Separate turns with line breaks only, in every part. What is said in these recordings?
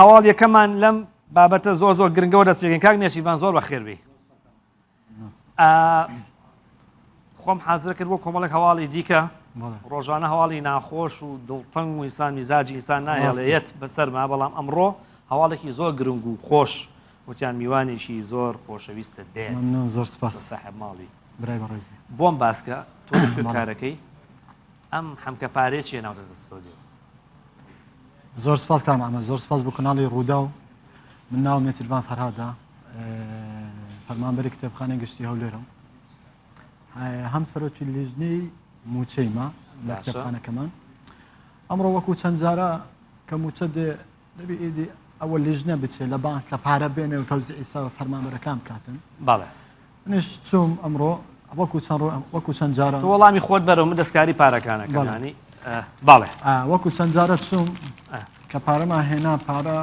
هەواڵ یەکەمان لەم بابەتە زۆر زۆر گرنگەوە دەست پێکەین کاک نێچیرڤان زۆر بەخێر بێی خۆم حازر کرد بۆ کۆمەڵێک هەواڵی دیکە ڕۆژانە هەواڵی ناخۆش و دڵتەنگ و ئینسان میزاجی ئینسان ناهێڵێت بەسەرما بەڵام ئەمڕۆ هەواڵێکی زۆر گرنگ و خۆش وتیان میوانێکی زۆر خۆشەویستە دێت
زۆر سپاس
ساحب ماڵی
برای بەڕێزی
بۆم باسکە تۆ کارەکەی ئەم حەمکە پارێ چیە ناوتە دەستۆدیۆ
زۆر سپاس کاک محمد زۆر سپاس بۆ کەناڵی ڕووداو من ناوم نێچیرڤان فەرهادە فەرمانبەری کتێبخانەی گشتی هەولێرم هەم سەرۆکی لیژنەی موچەیمە لە کتێبخانەکەمان ئەمڕۆ وەکو چەند جارە کە موچە دێ دەبی ئیدی ئەوە لیژنە بچێت لە بانک کە پارە بێنێ و تەوزیعی فەرمانبەرەکان بکاتن
بەڵێ
منیش چووم ئەمڕۆ وەکو چەند ڕۆ وەکو چەند جارە
تۆ وەڵامی خۆت بەرەوە من دەستکاری پارەکانەکەم ینی بەڵێ
وەکو چەند جارە چووم کە پارەمان هێنا پارە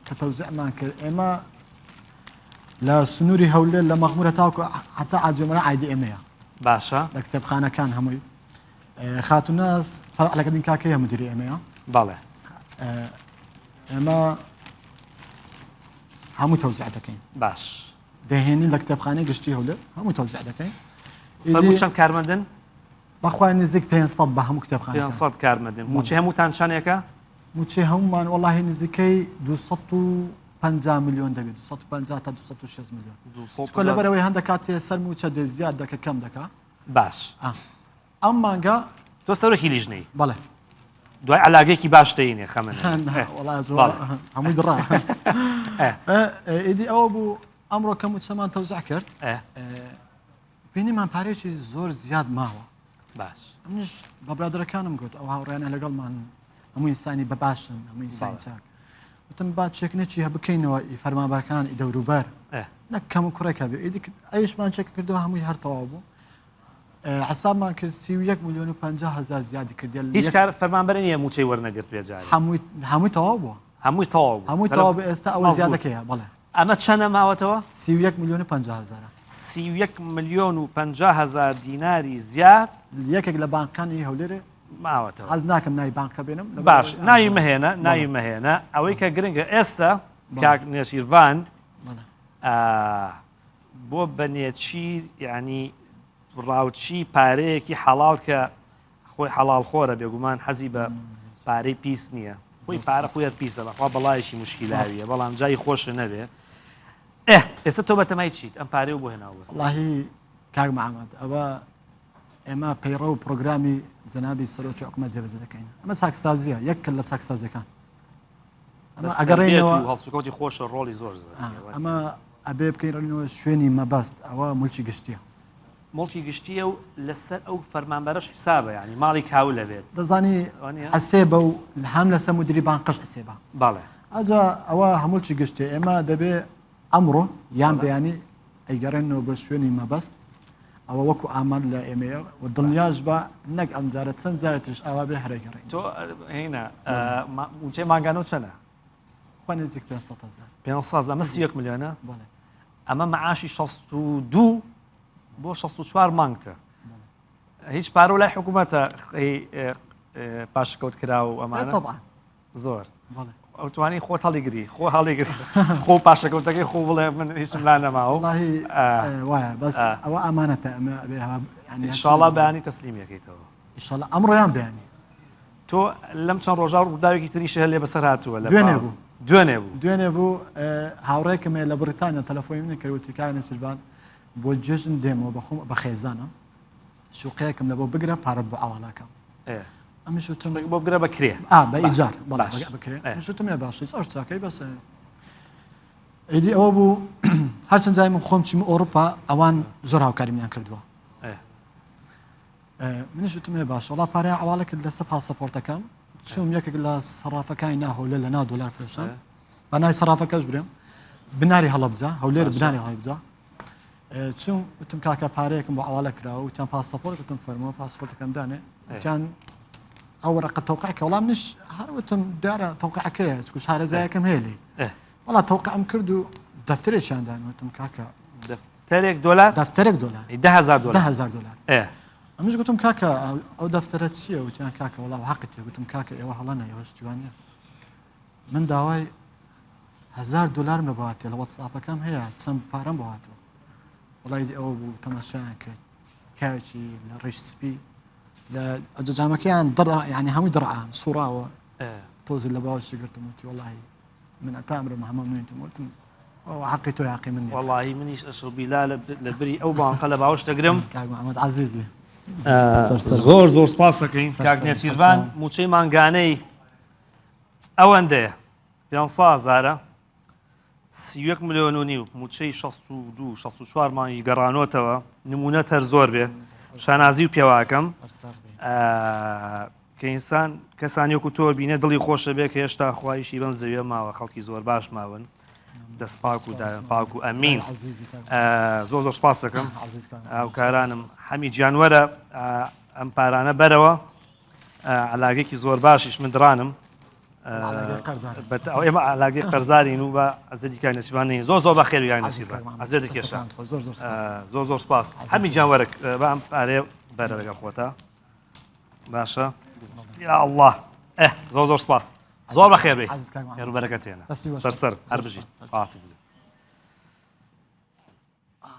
کە تەوزیعمان کرد ئێمە لە سنووری هەولێر لە مەخمورە تاوکو حتا عاجمرە عیدی ئێمەیە
باشە
لە کتێبخانەکان هەمووی خاتوناز فەرعلەکەدین کاکەیە مدیری ئێمەیە
بەڵێ
ئێمە هەموو تەوزیع دەکەین
باش
دەهێنین لە کتێبخانەی گشتی هەولێر هەموو تەوزیع دەکەین.
فەرموو چەند کارمەندن؟
بەخوای نزیک 500 بە هەموو کتێبخانە
500 کارمەندن موچەی هەمووتان چەندێکە؟
موچەی هەمومان وەڵاهی نزیکەی 250 میلیۆن دەبێت 250 تا 260 میلیۆن چکە لەبەرەوەی هەندە کاتێ سەر موچە دێ زیاد دەکە کەم دەکا
باش
ئەم مانگە
تۆ سەرۆکی لیژنەی
بەڵێ
دوای علاگەیەکی باش دەینێ خەمە
هەمووی دڕا ئیدی ئەوە بوو ئەمڕۆ کە موچەمان تەوزع کرد بینیمان پارێکی زۆر زیاد ماوە
باش
منیش بە برادەرەکانم گوت ئەو هاوڕیانە لەگەڵمان هەموو ئینسانی بە باشن هەموو ئینسانی چاک وتم با چێک نەچی هە بکەینەوە ئی فەرمانبەرەکان ئی دەوروبەر نەک کەم و کوڕێک هەبێ ئیدی ئەویشمان چێک کردەوە هەمووی هەر تەواو بوو حسابمان کرد 31 میلیۆن و 50 هزار زیادی کردێ
هیچ کار فەرمانبەر نییە موچەی وەرنەگرت بێ جارێ
هەمووی هەمووی تەواو بووە
هەمووی تەواو بوو
هەمووی تەواو بوو ئێستا ئەوە زیادەکەیە بەڵێ
ئەمە چەنە ماوەتەوە؟
31 میلیۆن و 50 هزارە.
31 ملیۆن و 50 هزار دیناری زیاد
یەکێک لە بانقانی هەولێرێ
ماوەتەوە.
حەز ناکەم ناوی بانقە بێنم
باش ناوی مەهێنە ناوی مەهێنە ئەوەی کە گرنگە ئێستا کاک نێچیرڤان بۆ بە نێچیر یعنی ڕاوچی پارەیەکی حەڵاڵ کە خۆی حەڵاڵ خۆرە بێگومان حەزی بە پارەی پیس نییە خۆی پارە خۆیان پیسە بەخوا بەڵایەکی مشکیلاویە بەڵام جای خۆشە نەبێ ئێ ئێستا تۆ بەتەمای چیت ئەم پارەی و بۆ هێناوە
وەڵاهی کاک محەممەد ئەوە ئێمە پەیڕە و پرۆگرامی جەنابی سەرۆکی حکومەت جێبەجێ دەکەین ئەمە چاکسازیە یەک لە چاکسازیەکان
ئەمە ئەگەڕێنەوە هەڵسوکەوتی خۆشە ڕۆڵی زۆر زۆر
ئەمە ئەبێ بکەینەوە شوێنی مەبەست ئەوە ملکی گشتیە
موڵکی گشتیە و لەسەر ئەو فەرمانبەرەش حسابە یانی ماڵی کاول ئەبێت.
دەزانی حسێبە و هەم لەسەر مدیری بانقش حسێبە.
بەڵێ.
ئەجا ئەوە هەموڵکی گشتیە ئێمە دەبێ ئەمڕۆ یان بەیانی ئەیگەڕێنەوە بە شوێنی مەبەست ئەوە وەکو ئامار لە ئێمەیە و دڵنیاش بە نەک ئەم جارە چەند جارە ترش ئاوا بێ هەرەگەڕێن.
تۆ هینە موچەی مانگانە چەنە؟
خوا نزیک 500 هزار.
500 ئەمە 31 ملیۆنە؟
بەڵێ.
ئەمە مەعاشی 62 بۆ 64 مانگتە هیچ پارە لای حکوومەتە پاشکەوت کرا و ئەمانە زۆر ئەو توانی خۆت هەڵیگری خۆ هەڵیگری خۆ پاشەکەوتەکەی خۆ بڵێ من هیچم لا نەماوە
وایە بەس ئەوە ئامانەتە ئەمە
ئینشاڵا بەیانی تەسلیمیەکەیتەوە
ئینشاڵا ئەمڕۆیان بەیانی
تۆ لەم چەند ڕۆژە ڕووداوێکی تریش هەر لێ بەسەر هاتووە
لە دوێنێ بوو
دوێنێ بوو
دوێنێ بوو هاوڕێکم هەیە لە بڕیتانیا تەلەفۆنی منی کرد وتی کاک نێچیرڤان بۆ جەژن دێمەوە بەخۆم بە خێزانم شوقەیەکم لە بۆ بگرە پارەت بۆ عەواڵەکەم ئەمیش وتم
بۆ بگرە بە کرێ
ئا بە ئیجار بەڵێ بە کرێ منیش وتم ێ باشە زۆر چاکەی بەس ئیدی ئەوە بوو هەرچەند جای من خۆم چیم ئەوروپا ئەوان زۆر هاوکاریمیان کردووە منیش وتم ئێ باشە وەڵا پارەیان عەواڵە کرد لەسەر پاسەپۆرتەکەم چوم یەکێک لە سەڕافەکانی نا هەولێر لە ناو دۆلار فرۆشان بە ناوی سەڕافەکەش برێم بناری هەڵەبجە هەولێر بناری هەڵەبجە چوم وتم کاکە پارەیەکم بۆ عەواڵە کراوە وتیان پاسەپۆرت وتم فەرمووە پاسپۆرتەکەم دانێ وتیان ئەو وەرەقە تەوقع کە وەڵام منیش هەر وتم دیارە تەوقعەکەیە چکو شارەزایەکەم هەیە لێی وەڵا تەوقعم کرد و دەفتەرێکیان دان وتم کاکە
دەفتەرێک دۆلار
دەفتەرێک دۆلار
10000 دۆلار
10000 دۆلار ئەمش گوتم کاکە ئەو دەفتەرە چییە وتیان کاکە وەڵا حەقت گوتم کاکە ئێوە هەڵە نە ئێوە شتیوانە من داوای هزار دلارم لە بۆ هاتیە لە وەتسئاپەکەم هەیە چەند پارەم بۆ هاتووە وەڵای دی ئەوە بوو تەماشایان کرد پیاوێکی لە ڕیش سپی لە ئەجەجامەکەیان دڕ یعنی هەمووی دڕعا سوڕاوە تۆزی لە باوەشی گرتم وتی وەڵی من ئەتا ئەمرم هەمە نوێنتم وتم ئەوە حەقی تۆ حەقی من نییە
وەڵی منیش ئەشەو بیلا لە بری ئەو بانقە لە باوەش دەگرم
کاک محمد عەزیزی
زۆر زۆر سپاس دەکەین کاک نێچیرڤان موچەی مانگانەی ئەوەندەیە 500 هەزارە 31 ملیۆن و نیو موچەی 62 64 مانگی گەڕانۆتەوە نمونە هەر زۆر بێ شانازی و پێواکەم کە ئینسان کەسانی وەکو تۆ بینێ دڵی خۆشە بێ کە هێشتا خوایشی بەم زەویە ماوە خەڵکی زۆر باش ماون دەست پاک و داوێن پاک و ئەمین زۆر زۆر سپاس دەکەم هاوکارانم حەمی گیانوەرە ئەم پارانە بەرەوە علاگێکی زۆر باشیش من دڕانم ئێمە علاگەی قەرزارین و بە ئەزەدی کاک نەسیبان نین زۆر زۆر بەخێر کاک نەسیبان ئەزێت کێشە زۆر زۆر سپاس حەمی گیان وەرە بە ئەم پارەیە بەرە لەگەڵ خۆتە باشە یا الله ئه زۆر زۆر سپاس زۆر بەخێر بێ خێر و بەرەکەت هێنا سەر سەر هەر بژیت حافز بێ.